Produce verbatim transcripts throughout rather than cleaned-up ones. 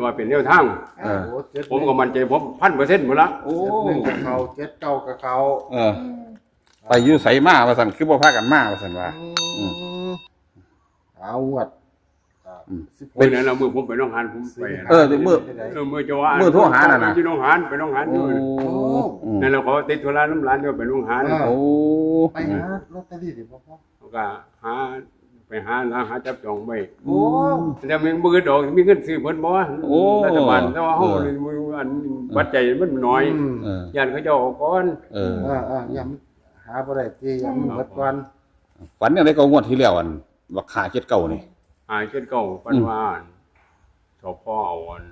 ว่าเป็นแนวทาง เออ โอ้ เจ็ดหนึ่ง ผมก็มั่นใจผมพันเปอร์เซ็นต์หมดละ โอ้ เจ็ดหนึ่งกับเขา เจ็ดเก้ากับเขา เออ อืม ไปอยู่ไสมาว่าซั่น คือบ่พากันมาว่าซั่นว่า อืม อืม เอางวด อ่า อืม สิบหก เมื่อนั้นน่ะ มื้อผมไปหนองหาน ผมไป เออ มื้อ เออ มื้อเจ้าว่า มื้อโทรหาน่ะนะ อยู่หนองหาน ไปหนองหานอยู่ โอ้ อืม นั่นแหละ เขาติดธุระนำหลานอยู่ ไปหนองหาน เออ โอ้ ไปหาลอตเตอรี่ดิพ่อ เขาก็หา ไปหา หา หาจับจองไว้ โอ้ แต่มันบ่คือดอก มีเงินซื้อเพิ่นบ่ โอ้ รัฐบาล แต่ว่าเฮา เออ อันปัจจัยมันน้อย อืม เออ ย่านเขาเจ้าเอาก่อน เออ เออ เออ ย่านหาบ่ได้ติ ย่านมันหมดก่อน ฝันจั่งใดก็งวดที่แล้ว อันบักห้าเจ็ดเก้านี่ ห้าเจ็ดเก้า ฝัน อืม ว่า สพ เอาอัน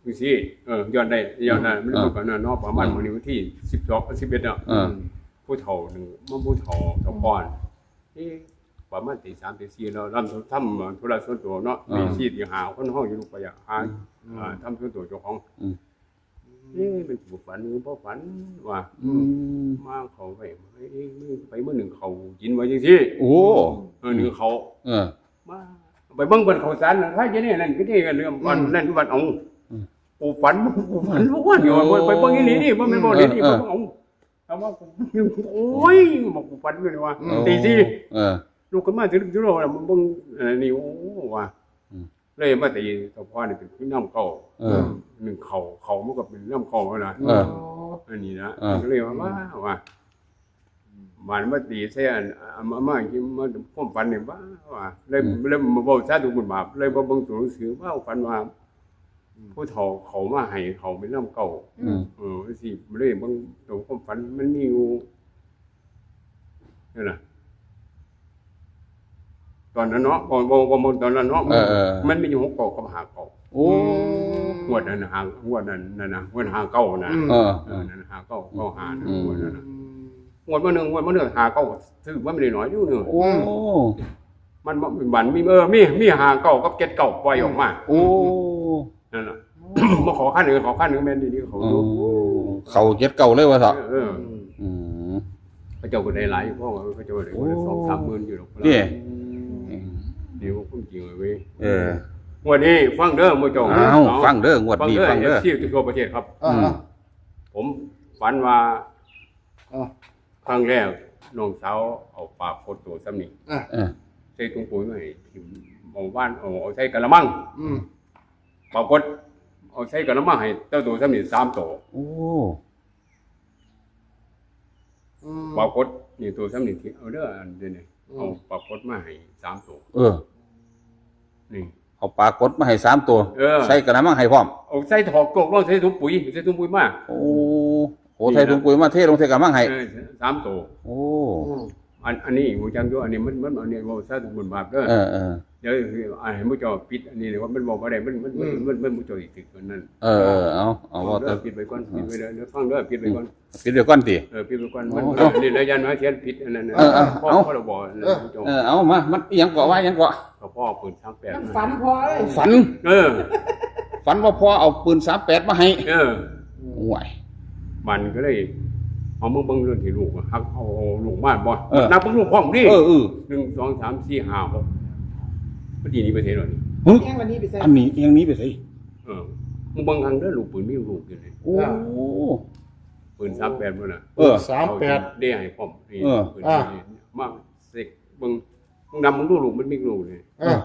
จั่งซี้ เออ ย้อนได้ ย้อนได้ อืม มัน เออ ก็นั่นเนาะ ประมาณ อืม มื้อนี้วันที่สิบสอง สิบเอ็ดเนาะ เออ ผู้เฒ่าหนึ่ง มาผู้เฒ่า สพ เอ๊ะ ประมาณตีสามตีสี่เนาะ ลำทำธุระส่วนตัวเนาะ เออ ตีสี่ตีห้า คนเฮาอยู่ลูกไปอะ หา อืม อ่า ทำส่วนตัวเจ้าของ อืม เอ๊ะ มันสิบ่ฝันหรือบ่ฝันวะ อืม มาเขาไป เอ๊ะ ไปมื้อหนึ่งเขากินไว้จั่งซี้ โอ้ เออ หนึ่งเขา เออ มา ไปเบิ่งบนเขาสารนะ ถ้าจะเนี่ยนั่นก็นี่กันเรื่องวัน อืม นั่นวันเอา อืม กูฝัน กูฝันทุกวันอยู่ โอ้ ไปเบิ่งอีหลีนี่ บ่แม่นบ่ อืม เดี๋ยวนี้ เออ เบิ่งเอา แต่ว่ากู โอ้ย บอกกูฝันอยู่นี่ว่า อืม ตีสี่ เออ ลุกขึ้นมาถึงจุดแล้วมันเบิ่ง เออ นี่ โอ้ ว่า อืม เลยมาตีสพนี่เป็นน้ำเก่า เออ หนึ่งเขา เขามันก็เป็นน้ำเก่านะ เออ อันนี้นะ เออ ก็เลยว่า ว่า ว่า บาดมาตีใส่อัน เอามา มา มา ความฝันนี่ว่า ว่า เลย อืม เลยมาเว้าซะทุกคนบาป เลยมาเบิ่งตัวหนังสือ ว่าฝันว่า อืม ผู้เฒ่าเขามาให้เขาเป็นน้ำเก่า อืม เออ สิเลยเบิ่งตัวความฝันมันมีอยู่ นั่นน่ะ ตอนนั้นเนาะ บ่ บ่ บ่ บ่ ตอนนั้นเนาะ เออ เออ มันมีอยู่หกเก้ากับห้าเก้า โอ้ งวดนั้นน่ะ ห้า งวดนั้น นั่นน่ะ งวดห้าเก้าน่ะ อืม เออ เออ นั่นน่ะ ห้าเก้า เก้าห้าน่ะ อืม งวดนั้นน่ะ อืม งวดมื้อหนึ่ง งวดมื้อหนึ่ง ห้าเก้า ซื้อมาไม่ได้น้อยอยู่เนอะ โอ้ มัน มัน มันมี เออ มี มีห้าเก้ากับเจ็ดเก้าปล่อยออกมา โอ้ นั่นน่ะ มาขอขั้นหนึ่ง ขอขั้นหนึ่งแม่นดีๆ เขา โอ้ ดู เขาเจ็ดเก้าเลยว่าเถาะ เออ อืม เขาเจ้าก็ได้หลายอยู่ เพราะว่าเขาเจ้าได้คนละ โอ้ สองสามหมื่นอยู่หรอก นี่ อืม เดี๋ยวความจริงเลยเว้ย เออ งวดนี้ฟังเด้อหมู่เจ้า อ้าว เอา ฟังเด้อ งวดนี้ ฟังเด้อ ฟังเด้อ เอฟซีทั่วประเทศครับ อ่า อืม ผมฝันว่า อ่า ครั้งแรกน้องสาวเอาปลาโคตรโตซ้ำนี่ อ่า เออ ใส่ถุงปุ๋ยมาให้ถิ่ม เอาว่าน เอา เอาใส่กะละมัง อืม ปรากฏเอาใส่กะละมังให้เจ้าโตซ้ำนี่สามโต โอ้ อืม ปรากฏนี่โตซ้ำนี่ที่เอาเด้ออันเดียวนี่ อืม เอาปรากฏมาให้สามโต เออ นี่ เอาปรากฏมาให้สามโต เออ ใส่กะละมังให้พร้อม เอาใส่ถอกโกกลงใส่ถุงปุ๋ย ใส่ถุงปุ๋ยมา โอ้ โอ้ นี่นะ ใส่ถุงปุ๋ยมาเทลงใส่กะละมังให้ เออ สามโต โอ้ อืม อัน อันนี้หมู่จังอยู่ อันนี้มัน มัน อันนี้เว้าซะบุญบาปเด้อ เออ เออ เดี๋ยวให้หมู่เจ้าปิดอันนี้เลยว่ามันบอกว่าได้ มัน มัน มัน อืม มัน มันหมู่เจ้าอีกตึกมันนั่น เออ เออ เอา เอา เอา ว่า เด้อ แต่ ปิดไว้ก่อน อืม ปิดไว้เด้อ เดี๋ยวฟังเด้อ ปิดไว้ก่อน อืม ปิดไว้ก่อนติ เออ ปิดไว้ก่อน มัน โอ้ อันนี้เลยยันว่าเขียนผิดอันนั้นน่ะ เออ เออ พ่อ เอา พ่อเราบอกนะ เออ หมู่เจ้า เออ เอามา มันอิหยังเกาะว่าอิหยังเกาะ เขาพ่อปืนสามแปด มันฝันพ่อเอ้ย ฝัน เออ ฝันว่าพ่อเอาปืนสามแปดมาให้ เออ โอ้ย มันก็เลย เอามึงเบิ่งเรื่องที่ลูกอะ หักเอาลูกมาบ่ เออ นับเบิ่งลูกพร้อมนี่ เออ เออ หนึ่ง สอง สาม สี่ ห้า หก มันสิหนีไปไสล่ะนี่ ฮะ ยังวันนี้ไปใส่ อันนี้ยังหนีไปไส เออ มึงเบิ่งทางเด้อ ลูกปืนมีลูกอยู่นี่ โอ้ อ่า ปืนสามแปดมันน่ะ เออ สามแปด ได้ให้พร้อมนี่ เออ ปืน อ่า นี่ มาเสกเบิ่ง มึงนับมึงดูลูกมันมีลูกนี่ อ่า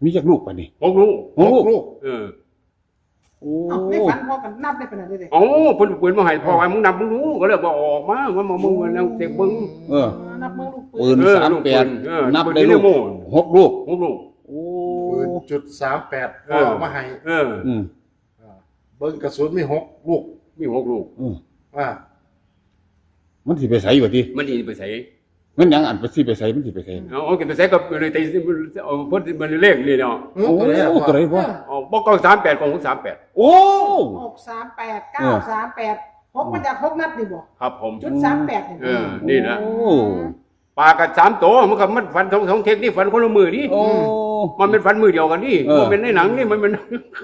มีจักลูกปะนี่ หกลูก หกลูก หกลูก เออ โอ้ เอ้า ในฝันพ่อกันนับได้ปานนั้นเลยเด้ เอ้า เพิ่นเอาปืนมาให้พ่อ เออ ว่ามึงนับมึงดู ก็เลยบอกออกมา ว่ามามึงมานั่งเสกเบิ่ง เออ นับเบิ่งลูกปืน ปืน เออ สามแปด ลูกปืน เออ นับ ปืน ได้ ที่ ลูก เรียกโม่ หกลูก หกลูก โอ้ ปืนจุดสามแปด เออ พ่อเอามาให้ เออ อืม อ่า เบิ่งกระสุนมีหกลูก มีหกลูก อืม อ่า มันสิไปไสวะติ มันสิไปไส มันหยังอันไปสิไปไส มันสิไปไส เอา เอาไปไสก็เลยตี เอาเพิ่นมันเลขนี่เนาะ อืม โอ้ ตัวไหนอะ ตัวไหนพ่อ เอา บ่ เก้าสามแปด ของ หกสามแปด โอ้ หกสามแปด เก้าสามแปด หกมาจากหกนัดนี่บ่ ครับผม จุดสามแปดนี่ เออ นี่นะ โอ้ ปลากัดสามตัว มันก็ มันฝันสอง สองเทคนี่ ฝันคนละมื้อนี่ โอ้ มันเป็นฝันมื้อเดียวกันนี่ เออ มันเป็นในหนังนี่ มันเป็น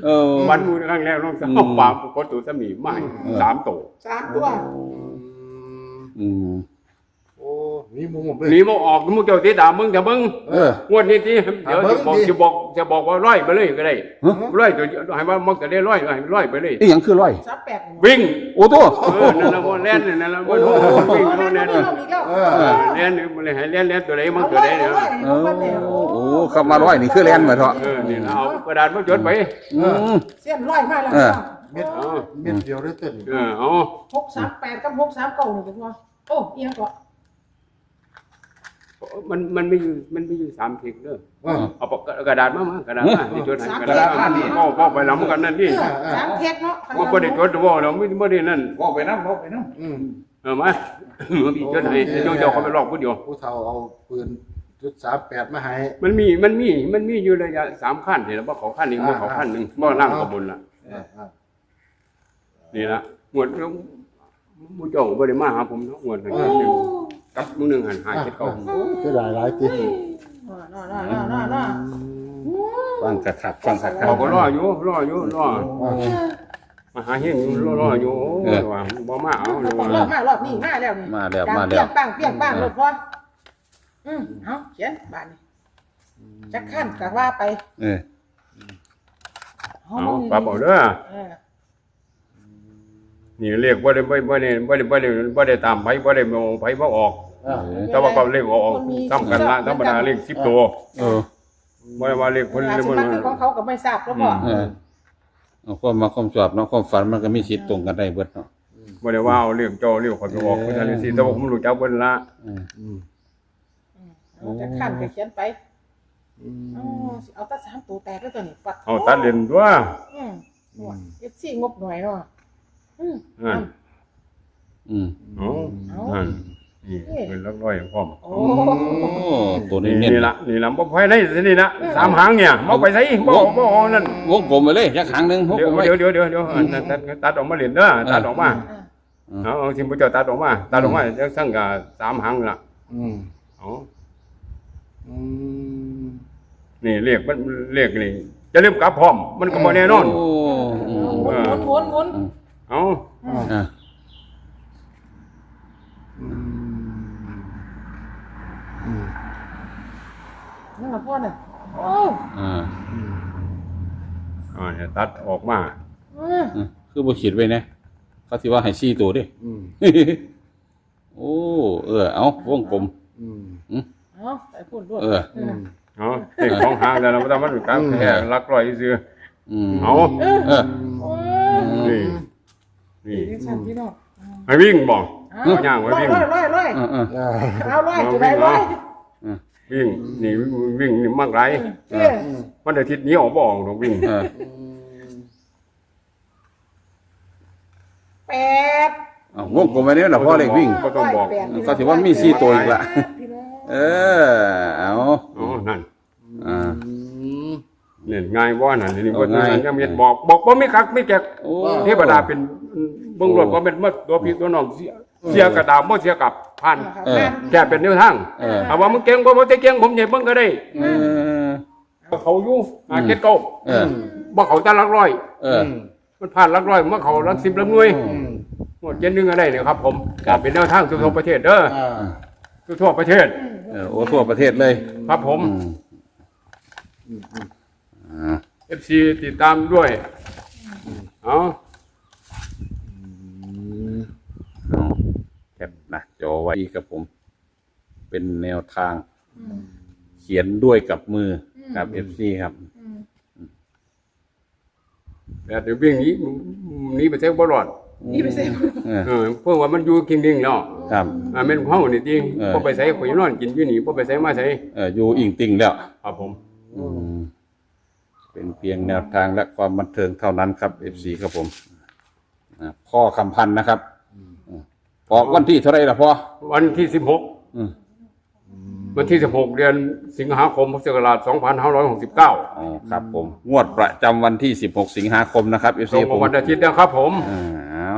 เออ ฝันมื้อครั้งแรก น้องสาว อืม ปลาปรากฏตัวสามีมาให้ เออ สามตัว สามตัว อืม โอ้ หนีบ่ออก หมู่เจ้าติดตามมึง ถ้าเบิ่ง เออ งวดนี้ติ เดี๋ยว ถ้าเบิ่ง สิบอก สิบอก สิบอกว่าร้อยไปเลยก็ได้ ฮะ ร้อยตัวเดียว ให้ว่ามันก็ได้ร้อย ให้ร้อยไปเลย อีหยังคือร้อย สามแปด วิ่ง โอ้โต เออ นั่นล่ะ บ่แล่น นั่นล่ะ บ่ โอ้ วิ่ง บ่แล่น เออ แล่น บ่ได้ให้แล่น แล่นตัวใดมันตัวใดเนี่ย เอาร้อย เอาร้อย เออ โอ้ คำว่าร้อยนี่คือแล่นมาเถาะ เออ นี่นะ เอากระดาษมาจดไป อืม เสี้ยนร้อยมาแล้ว เออ เนาะ เม็ด เอา เม็ดเดียวได้เต้น เออ เอา หกสามแปด กับ หกสามเก้า นี่เป็นว่า โอ้ เอียงก่อน มัน มันมีอยู่ มันมีอยู่สามเทคเด้อ เออ เอาปากกา กระดาษมา มา กระดาษมา เออ สิจดให้ สาม กระดาษมา เทค นี่ เว้า เว้าไปแล้วมันก็นั่นนี่ เออ สามเทคเนาะ มันบ่ได้จด เว้าแล้วมันบ่ได้นั่น เว้าไปนำ เว้าไปนำ อืม เออ มา สิจดให้ โอเค เจ้า เจ้าเขาไปลอกผู้เดียว ผู้เฒ่าเอาปืนจุดสามแปดมาให้ มันมี มันมี มันมีอยู่ระยะสามคันนี่ล่ะ บ่เข้าคันนี้ บ่เข้าคันหนึ่ง บ่ล่างเข้าบนล่ะ อ่า อ่า นี่ล่ะ งวด หมู่เจ้าบ่ได้มาหาผมเนาะ งวดนั้น โอ้ กับมื้อหนึ่งหั่น ห้าเจ็ดเก้า โอ้ เสียดายหลายติ อืม ฟังคักๆ ฟังคักๆ เขาก็รออยู่ รออยู่ รอ อ่า มาหาเฮงอยู่ รอ รออยู่ เออ ว่าบ่มาเอา รอบ รอบ มารอบนี้มาแล้วนี่ มาแล้ว ดัง มาแล้ว เปรี้ยงปัง เปรี้ยงปัง เออ รถพอ อืม เอา เขียนบาดนี้ จักคันก็ว่าไป เออ เอา เอา ปรับเอาเด้อ เออ นี่เลขบ่ได้ บ่ บ่ได้ บ่ได้ บ่ได้ บ่ได้ตามไผ บ่ได้เอาไผมาออก อ่า แต่ว่าก็เลขออก มันมี ซ้ำกันละ สิทธิ์ ธรรมดา เลขสิบตัว เออ บ่ได้ว่าเลขเพิ่น เวลา เลข สิ เพิ่น มักคือของเขาก็ไม่ทราบแล้วพ่อ อืม เออ เอาความมาความชอบเนาะ ความฝันมันก็มีสิทธิ์ตรงกันได้เบิดเนาะ บ่ได้ว่าเอาเลขเจ้าเลขข่อยไปออก เออ เพิ่นจั่งซี่ แต่ว่าผมรู้จักเพิ่นละ เออ อืม อืม เอาจักคันก็เขียนไป อืม อ๋อ สิเอาแต่สามตัวแตกแล้วตัวนี้ ปัด เอาตัดเล่นตัว อืม อืม เอฟซี งบหน่อยเนาะ อืม นั่น อืม เอา เอา นั่น นี่ นี่ เป็นหลักร้อยพร้อม โอ้ โอ้ ตัวนี้ นี่ เน้น นี่ละ นี่ละ บ่ไปไหนสิ นี่ละ เออ สามหางเนี่ย บ่ไปไส บ่ บ่เอานั่น วงกลมไปเลย จักหางหนึ่ง วงกลมไป เดี๋ยว เดี๋ยว เดี๋ยว เดี๋ยว อันนั้นตัด ตัดออกมาเล่นเด้อ เออ ตัดออกมา อ่า เอา เอาที่พระเจ้าตัดออกมา ตัดออกมา อืม จังซั่นก็สามหางละ อืม เอา อืม นี่เลขมัน เลขนี่ จะลืมกลับพร้อม มันก็บ่แน่นอน โอ้ อืม หมุน หมุน หมุน หมุน อืม เอา อ่า อ่า อืม อืม นั่นล่ะพ่อน่ะ โอ้ อ่า อืม อ่า เนี่ย ตัดออกมา อืม อืม คือบ่ขีดไว้นะ เขาสิว่าให้สี่ตัวเด้ อืม โอ้ เออ เอา วงกลม อืม อืม เอา ไปพูดด้วย เออ อืม เอา เลขสองหางแล้วนะ แต่มันกลับ อืม แค่หลักร้อยซื่อ อืม เอา เออ เออ โอ้ นี่ นี่ นี่สั่นพี่น้อง ให้วิ่งบ่ เอา เอาย่างไว้วิ่ง ร้อย ร้อย ร้อย เออ เออ เอาร้อย เอา จะได้ร้อย วิ่ง เออ วิ่ง นี่วิ่ง นี่มากหลาย เออ วันอาทิตย์นี้ออกบ่ออกดอกวิ่ง เออ อืม แปด เอาวงกลมไว้เนี่ยนะพ่อเลขวิ่ง บ่ต้องบอก ร้อยแปด ก็ถือว่ามีสี่ตัวอีกละ พี่น้อง เออ เอา อ๋อ นั่น อ่า อืม เนี่ยง่ายบ่นั่น นี่ โอ้ บ่ ง่าย ยังเม็ดบอก บอกบ่มีคักมีแกก โอ้ เทวดาเป็นเบิ่งรถ โอ้ บ่แม่นมาตัวพี่ตัวน้อง เสีย เสียกระดาษบ่เสียกับผ่าน เออ แค่เป็นแนวทาง เออ ถ้าว่ามึงเก่งบ่ บ่ได้เก่ง ผมใหญ่เบิ่งก็ได้ เออ เขาอยู่ อืม ห้าเจ็ดเก้า เออ บ่เขาแต่หลักร้อย เออ อืม มันผ่านหลักร้อย มาเขาหลักสิบหลักหน่วย อืม หมดเจ็ดหนึ่งอะไรเนี่ยครับผม ครับ เป็นแนวทางทั่วๆประเทศเด้อ อ่า ทั่วๆประเทศ เออ โอ้ ทั่วประเทศเลย ครับผม อืม อืม อืม อ่า เอฟซี ติดตามด้วย เอา อืม เอา แคปหน้าจอไว้ครับผม เป็นแนวทาง อืม เขียนด้วยกับมือ อืม ครับ เอฟซี ครับ อืม แต่เดี๋ยววิ่งหนี หนีไปเส้นบ่รอด หนีไปเส้น เออ เออ เพราะว่ามันอยู่คิงดิงแล้ว ครับ อ่า แม่นเฮานี่ติ เออ บ่ไปไส ข่อยนอนกินอยู่นี่ บ่ไปไสมาไส เออ อยู่อิงติงแล้ว ครับผม อืม เป็นเพียงแนวทางและความบันเทิงเท่านั้นครับ เอฟซี ครับผม อ่า พ่อคำพันธ์นะครับ อืม ออกวันที่เท่าไหร่ล่ะพ่อ วันที่สิบหก อืม วันที่สิบหก เดือนสิงหาคม พุทธศักราช สองพันห้าร้อยหกสิบเก้า อ๋อ ครับผม งวดประจำวันที่สิบหก สิงหาคมนะครับ เอฟซี ตรงกับวันอาทิตย์นะครับผม อ่า เอา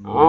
อ๋อ